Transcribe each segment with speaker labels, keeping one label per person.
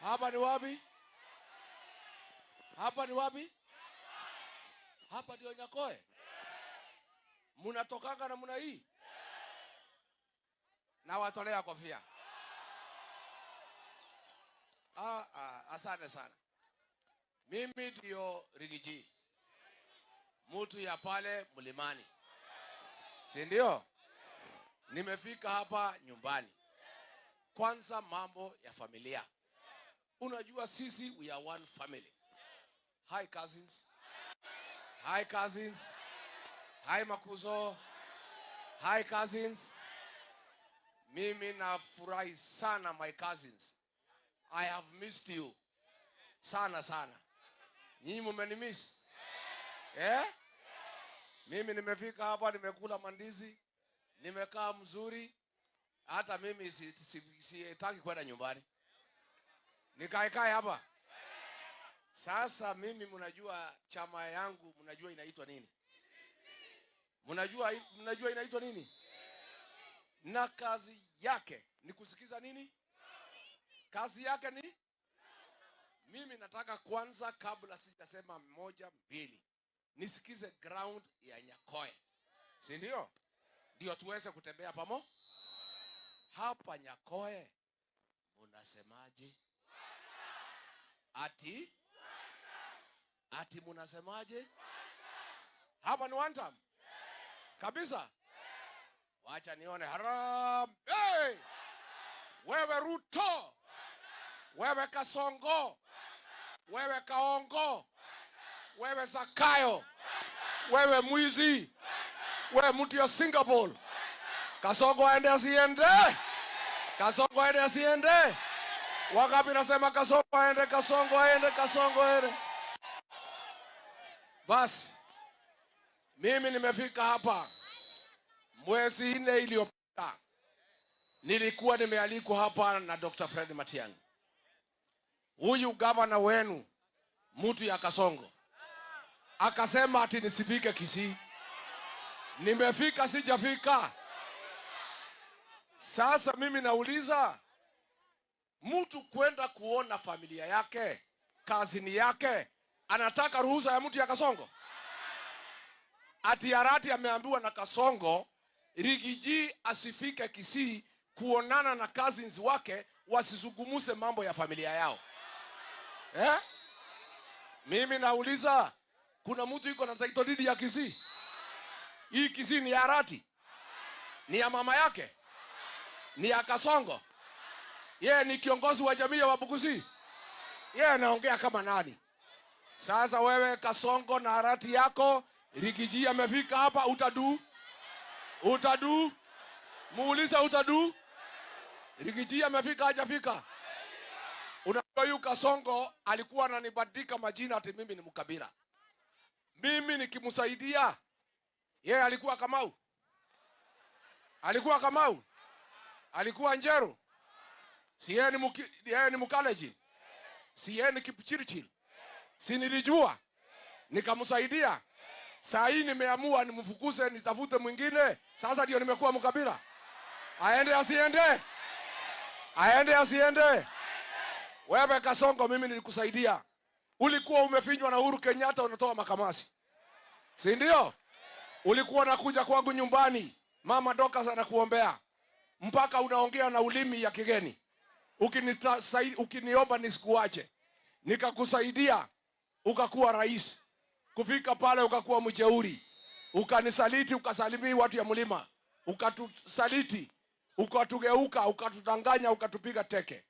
Speaker 1: Hapa ni wapi? Hapa ni wapi? Hapa ndio Nyakoe. Munatokanga namna hii? Nawatolea kofia. Ah, ah, asante sana. Mimi ndio Riggy G, mtu ya pale mlimani, si ndio? Nimefika hapa nyumbani. Kwanza mambo ya familia. Unajua sisi we are one family. Hi cousins. Hi cousins. Hi makuzo. Hi cousins. Mimi nafurahi sana, my cousins. I have missed you sana sana. Nyinyi mumenimiss? Eh? Mimi nimefika hapa, nimekula mandizi, nimekaa mzuri. Hata mimi sitaki si kwenda nyumbani, nikaekae hapa. Sasa mimi, mnajua chama yangu, mnajua inaitwa nini? Mnajua inaitwa nini? Na kazi yake ni kusikiza nini? Kazi yake ni, mimi nataka kwanza, kabla sijasema moja mbili, nisikize ground ya Nyakoe, si ndio? Ndio tuweze kutembea pamo hapa Nyakoe. Munasemaje? Ati munasemaje? Hapa ni one time kabisa. Wacha nione. Harambee! Wewe Ruto, wewe Kasongo, wewe Kaongo, wewe Zakayo, wewe mwizi, wewe mtu ya Singapore. Kasongo aende asiende? Kasongo aende asiende? Wangapi nasema Kasongo aende, Kasongo aende, Kasongo aende? Basi mimi nimefika hapa mwezi 4 iliyopita, nilikuwa nimealikwa hapa na Dr. Fred Matiang'i, huyu gavana wenu, mtu ya Kasongo, akasema ati nisifike Kisii. Nimefika, sijafika? Sasa mimi nauliza, mtu kwenda kuona familia yake, kazini yake, anataka ruhusa ya mtu ya Kasongo? Ati Arati ameambiwa na Kasongo, Riggy G asifike Kisii kuonana na cousins wake, wasizungumze mambo ya familia yao, eh? Mimi nauliza, kuna mtu iko na title deed ya Kisii? Hii Kisii ni ya Arati? Ni ya mama yake? Ni ya Kasongo? Yeye ni kiongozi wa jamii ya Wabukusi? Yeye anaongea kama nani? Sasa wewe Kasongo na Arati yako, Riggy G amefika hapa, utadu? Utadu? Muulize, utadu? Riggy G amefika, hajafika? Unajua huyu Kasongo alikuwa ananibandika majina ati mimi ni mkabila. Mimi nikimsaidia yeye, alikuwa Kamau, alikuwa Kamau, alikuwa Njeru, si yeye ni Mkalenjin, si yeye ni Kipchirchir, si nilijua nikamsaidia. Saa hii nimeamua nimfukuze, nitafute mwingine. Sasa ndio nimekuwa mkabila. Aende asiende? Aende asiende? Wewe Kasongo, mimi nilikusaidia. Ulikuwa umefinywa na Uhuru Kenyatta, unatoa makamasi, si ndio? Ulikuwa unakuja kwangu nyumbani, mama Dorcas anakuombea mpaka unaongea na ulimi ya kigeni, ukiniomba nisikuache. Nikakusaidia ukakuwa rais, kufika pale ukakuwa mjeuri, ukanisaliti, ukasalimia watu ya mlima, ukatusaliti, ukatugeuka, ukatudanganya, ukatupiga teke.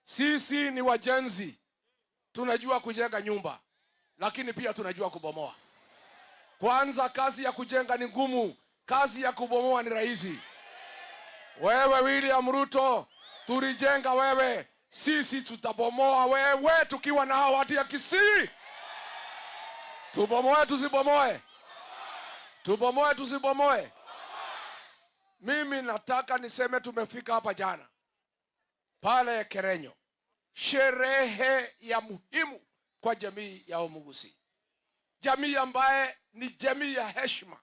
Speaker 1: Sisi ni wajenzi, tunajua kujenga nyumba, lakini pia tunajua kubomoa. Kwanza kazi ya kujenga ni ngumu, kazi ya kubomoa ni rahisi. Wewe William Ruto, tulijenga wewe, sisi tutabomoa wewe tukiwa na hao watu ya Kisii. Tubomoe tusibomoe? Tubomoe tusibomoe? Mimi nataka niseme tumefika hapa jana pale Kerenyo, sherehe ya muhimu kwa jamii ya Omugusi, jamii ambaye ni jamii ya heshima,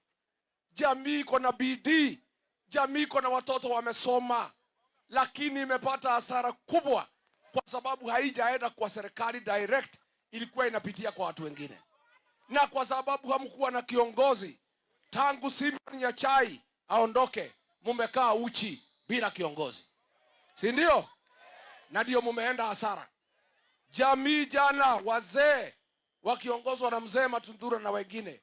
Speaker 1: jamii iko na bidii, jamii iko na watoto wamesoma, lakini imepata hasara kubwa kwa Kwa sababu haijaenda kwa serikali direct, ilikuwa inapitia kwa watu wengine, na kwa sababu hamkuwa na kiongozi tangu Simon Nyachae aondoke, mumekaa uchi bila kiongozi, si ndio? Na ndio mumeenda hasara. Jamii jana, wazee wakiongozwa na mzee Matundura na wengine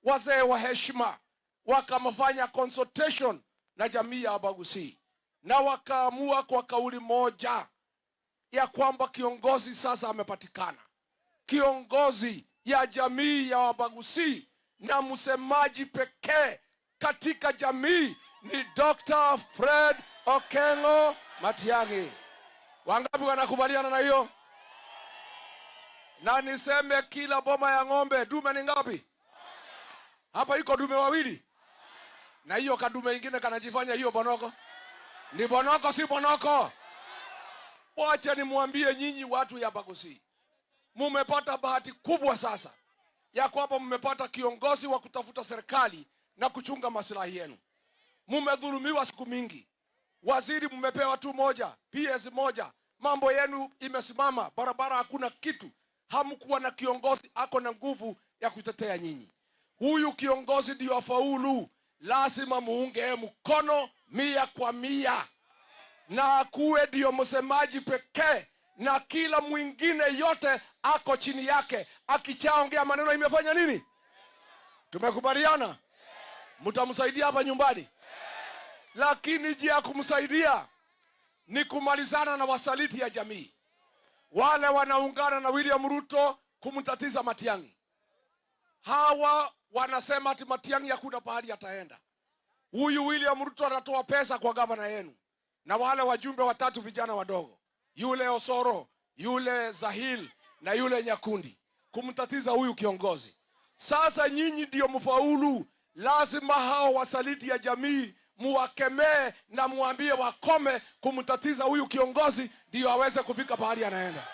Speaker 1: wazee wa heshima, wakamfanya consultation na jamii ya Abagusii na wakaamua kwa kauli moja ya kwamba kiongozi sasa amepatikana, kiongozi ya jamii ya Wabagusii na msemaji pekee katika jamii ni Dr. Fred Okengo Matiang'i. Wangapi wanakubaliana na hiyo? Na niseme kila boma ya ng'ombe dume ni ngapi? Hapa iko dume wawili, na hiyo kadume ingine kanajifanya hiyo bonoko. Ni bonoko, si bonoko? Wacha nimwambie nyinyi watu ya Bagusii, mumepata bahati kubwa sasa ya kwamba mmepata kiongozi wa kutafuta serikali na kuchunga maslahi yenu. Mumedhulumiwa siku mingi, waziri mmepewa tu moja, PS moja, mambo yenu imesimama, barabara hakuna kitu. Hamkuwa na kiongozi ako na nguvu ya kutetea nyinyi. Huyu kiongozi ndio afaulu, lazima muunge mkono 100%, na akuwe ndio msemaji pekee, na kila mwingine yote ako chini yake. Akichaongea maneno imefanya nini? Tumekubaliana, mtamsaidia hapa nyumbani, lakini njia ya kumsaidia ni kumalizana na wasaliti ya jamii, wale wanaungana na William Ruto kumtatiza Matiang'i. Hawa wanasema ati Matiang'i hakuna pahali ataenda. Huyu William Ruto anatoa pesa kwa gavana yenu na wale wajumbe watatu vijana wadogo, yule Osoro, yule Zahil na yule Nyakundi, kumtatiza huyu kiongozi. Sasa nyinyi ndio mfaulu, lazima hao wasaliti ya jamii muwakemee na muambie wakome kumtatiza huyu kiongozi, ndio aweze kufika pahali anaenda.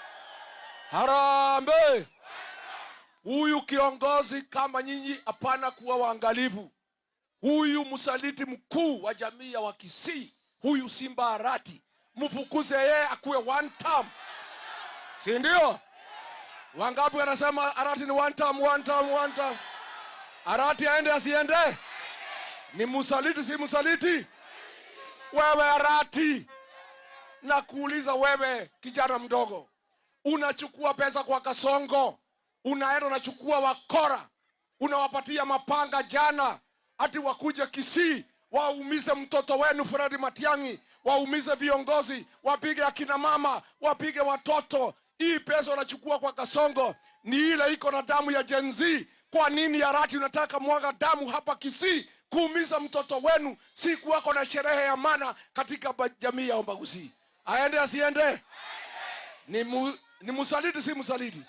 Speaker 1: Harambee! Huyu kiongozi kama nyinyi, hapana kuwa waangalifu. Huyu msaliti mkuu wa jamii ya Wakisii, huyu Simba Arati, mfukuze yeye akuwe one term, si ndio? Wangapi wanasema Arati ni one term, one term, one term? Arati aende asiende? Ni msaliti, si msaliti? Wewe Arati, na kuuliza wewe kijana mdogo, unachukua pesa kwa Kasongo, unaenda unachukua wakora, unawapatia mapanga jana, ati wakuje Kisii waumize mtoto wenu Fred Matiang'i, waumize viongozi, wapige akina mama, wapige watoto. Hii pesa unachukua kwa Kasongo ni ile iko na damu ya Gen Z. Kwa nini Arati unataka mwaga damu hapa Kisii kuumiza mtoto wenu siku wako na sherehe ya maana katika jamii ya Ombagusi? Aende asiende? Ni msaliti, si msaliti?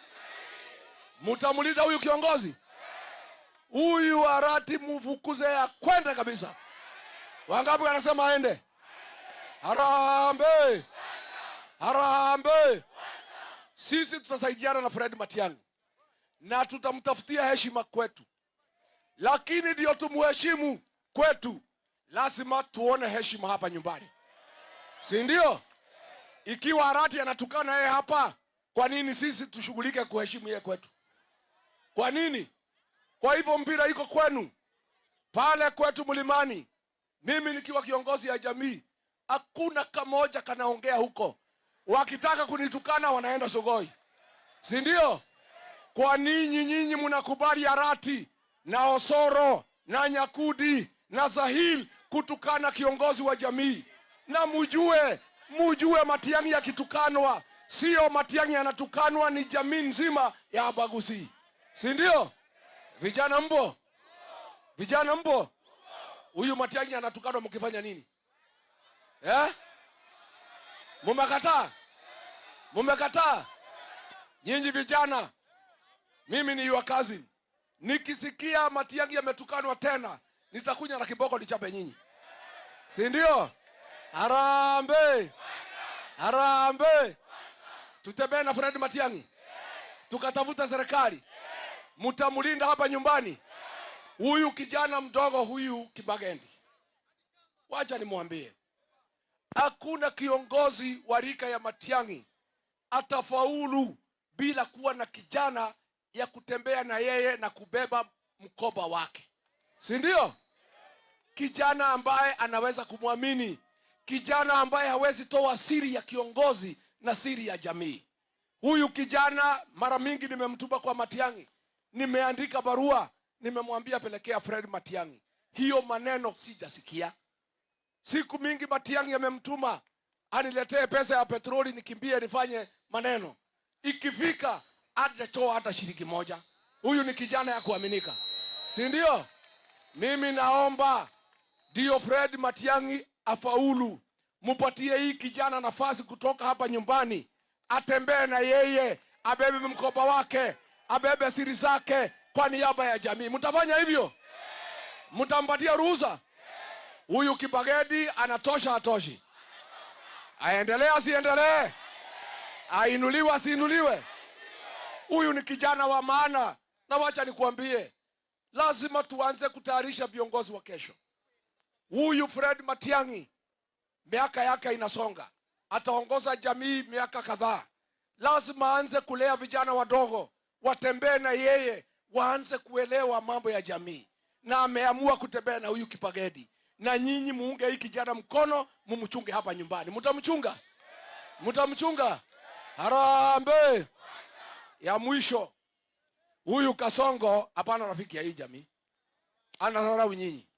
Speaker 1: Mutamulinda huyu kiongozi? Huyu Arati mufukuze ya kwenda kabisa. Wangapi wanasema aende? Harambee! Harambee! Sisi tutasaidiana na Fred Matiang'i na tutamtafutia heshima kwetu, lakini ndio tumuheshimu kwetu, lazima tuone heshima hapa nyumbani, si ndio? Ikiwa Arati anatukana yeye hapa, kwa nini sisi tushughulike kuheshimu yeye kwetu? Kwa nini? Kwa hivyo mpira iko kwenu pale kwetu mlimani. Mimi nikiwa kiongozi ya jamii, hakuna kamoja kanaongea huko. Wakitaka kunitukana wanaenda Sugoi, si ndio? Kwa nini nyinyi mnakubali Arati na Osoro na Nyakudi na Zahil kutukana kiongozi wa jamii? Na mujue Matiang'i yakitukanwa, sio Matiang'i anatukanwa, ni jamii nzima ya Abagusi, si ndio? Vijana mbo, vijana mbo, huyu Matiang'i anatukanwa mkifanya nini? Eh? Mumekataa? Mumekataa? Nyinyi vijana, mimi ni your cousin. Nikisikia Matiang'i ametukanwa tena, nitakunya na kiboko nichape nyinyi, si ndio? Harambee! Harambee! Tutembee na Fred Matiang'i tukatafuta serikali, mtamlinda hapa nyumbani. Huyu kijana mdogo huyu Kibagendi, wacha nimwambie, hakuna kiongozi wa rika ya Matiang'i atafaulu bila kuwa na kijana ya kutembea na yeye na kubeba mkoba wake, si ndio? Kijana ambaye anaweza kumwamini, kijana ambaye hawezi toa siri ya kiongozi na siri ya jamii. Huyu kijana mara mingi nimemtuma kwa Matiang'i, nimeandika barua, nimemwambia pelekea Fred Matiang'i. Hiyo maneno sijasikia. Siku mingi Matiang'i amemtuma aniletee pesa ya petroli nikimbie nifanye maneno, ikifika hajatoa hata shilingi moja. Huyu ni kijana ya kuaminika, si ndio? Mimi naomba ndio Fred Matiang'i afaulu, mupatie hii kijana nafasi kutoka hapa nyumbani, atembee na yeye, abebe mkoba wake, abebe siri zake kwa niaba ya jamii. Mtafanya hivyo? Mtampatia ruhusa? Huyu Kibagedi anatosha, atoshi? Aendelee asiendelee? Ainuliwe asiinuliwe? Huyu ni kijana wa maana, na wacha nikuambie, lazima tuanze kutayarisha viongozi wa kesho. Huyu Fred Matiang'i miaka yake inasonga, ataongoza jamii miaka kadhaa. Lazima aanze kulea vijana wadogo, watembee na yeye, waanze kuelewa mambo ya jamii, na ameamua kutembea na huyu Kipagedi. Na nyinyi muunge hii kijana mkono, mumchunge hapa nyumbani. Mtamchunga? Mtamchunga? Harambee! Ya mwisho, huyu Kasongo hapana rafiki ya hii jamii, anadharau nyinyi.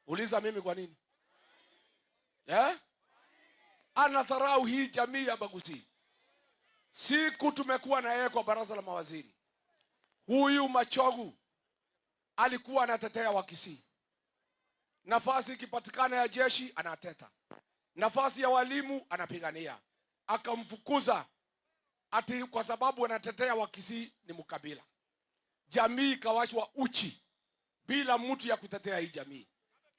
Speaker 1: Uliza mimi kwa nini eh? Anadharau hii jamii ya Bagusi. Siku tumekuwa na yeye kwa baraza la mawaziri, huyu Machogu alikuwa anatetea Wakisii. Nafasi ikipatikana ya jeshi anateta, nafasi ya walimu anapigania, akamfukuza ati kwa sababu anatetea Wakisii ni mkabila. Jamii ikawashwa uchi bila mtu ya kutetea hii jamii.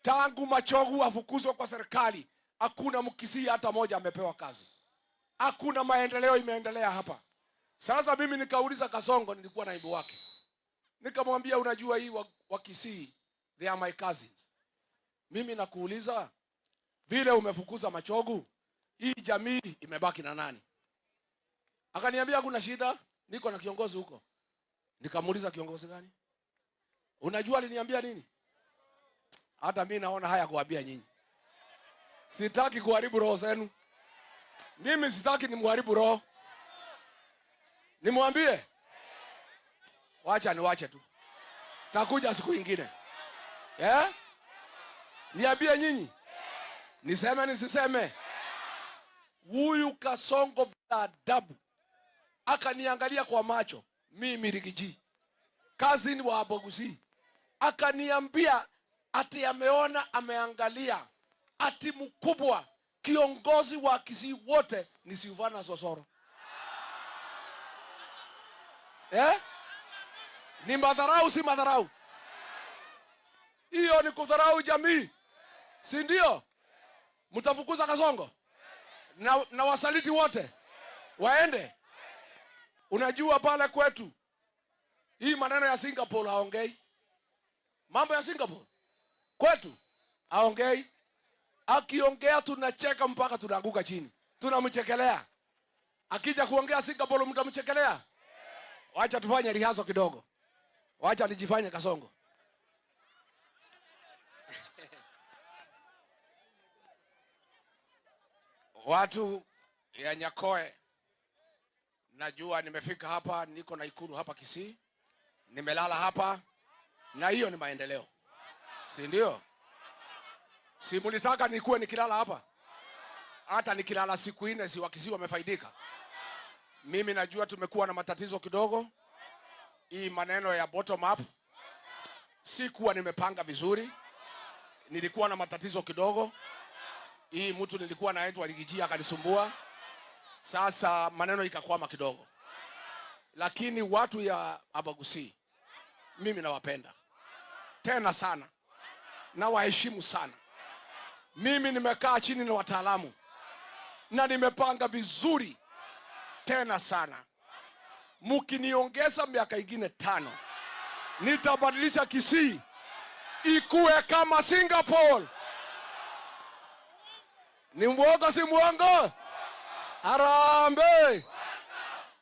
Speaker 1: Tangu Machogu afukuzwe kwa serikali, hakuna Mkisii hata moja amepewa kazi, hakuna maendeleo imeendelea hapa. Sasa mimi nikauliza Kasongo, nilikuwa naibu wake, nikamwambia unajua hii Wakisii they are my cousins. Mimi nakuuliza, vile umefukuza Machogu, hii jamii imebaki na nani? Akaniambia kuna shida, niko na kiongozi huko. Nikamuuliza kiongozi gani? Unajua aliniambia nini? Hata mimi naona haya kuambia nyinyi. Sitaki kuharibu roho zenu. Mimi sitaki nimharibu roho. Nimwambie? Wacha niwache tu. Takuja siku nyingine. Eh? Niambie nyinyi? Niseme nisiseme? Huyu Kasongo bila adabu akaniangalia kwa macho, mimi Riggy G, cousin wa Abagusi, akaniambia ati ameona, ameangalia ati mkubwa kiongozi wa Kisii wote ni Silvanus Osoro. Eh? Ni madharau, si madharau? Hiyo ni kudharau jamii, si ndio? Mtafukuza Kasongo na wasaliti wote waende. Unajua pale kwetu hii maneno ya Singapore haongei. Mambo ya Singapore kwetu haongei. Akiongea tunacheka mpaka tunaanguka chini, tunamchekelea. Akija kuongea Singapore mtamchekelea? Wacha tufanye rihazo kidogo, wacha nijifanye Kasongo. Watu ya Nyakoe, najua nimefika hapa, niko na Ikulu hapa Kisii, nimelala hapa, na hiyo ni maendeleo, si ndio? Si mlitaka nikuwe nikilala hapa? Hata nikilala siku 4 si wa Kisii wamefaidika? Mimi najua tumekuwa na matatizo kidogo, hii maneno ya bottom up sikuwa nimepanga vizuri, nilikuwa na matatizo kidogo. Hii mtu nilikuwa naitwa Riggy G akanisumbua, sasa maneno ikakwama kidogo. Lakini watu ya Abagusi mimi nawapenda tena sana na waheshimu sana. Mimi nimekaa chini na wataalamu na nimepanga vizuri tena sana. Mkiniongeza miaka ingine 5 nitabadilisha Kisii ikuwe kama Singapore. Ni mwongo si mwongo? Harambee!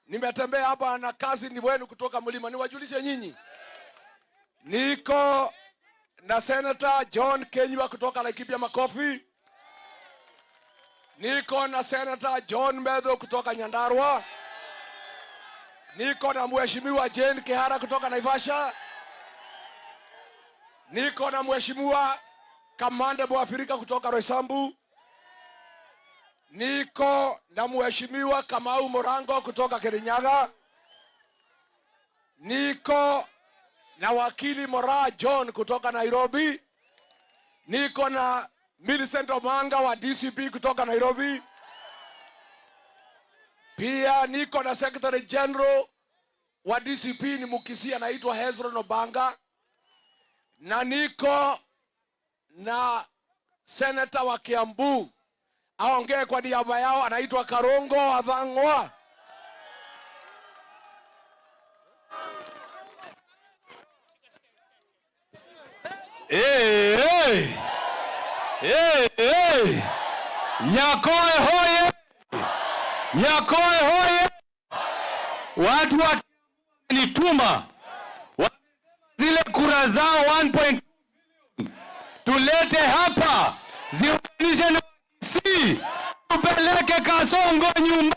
Speaker 1: Nimetembea hapa na kazi ni wenu kutoka mlima, niwajulishe nyinyi, niko na Senator John Kenywa kutoka Laikipia, makofi. Niko na Senator John Methu kutoka Nyandarua. Niko na Mheshimiwa Jane Kihara kutoka Naivasha. Niko na Mheshimiwa Kamande Mwafrika kutoka Roysambu. Niko na Mheshimiwa Kamau Morango kutoka Kirinyaga. Niko na wakili Moraa John kutoka Nairobi. Niko na Millicent Omanga wa DCP kutoka Nairobi. Pia niko na Secretary General wa DCP, ni Mkisii, anaitwa Hezron Obanga, na niko na senator wa Kiambu aongee kwa niaba yao, anaitwa Karungo wa Thang'wa.
Speaker 2: Hey, hey. Hey, hey. Nyakoe hoye! Nyakoe hoye! Watu wakinituma zile kura zao 1.2 tulete hapa ziunganishe na si tupeleke Kasongo nyumbani.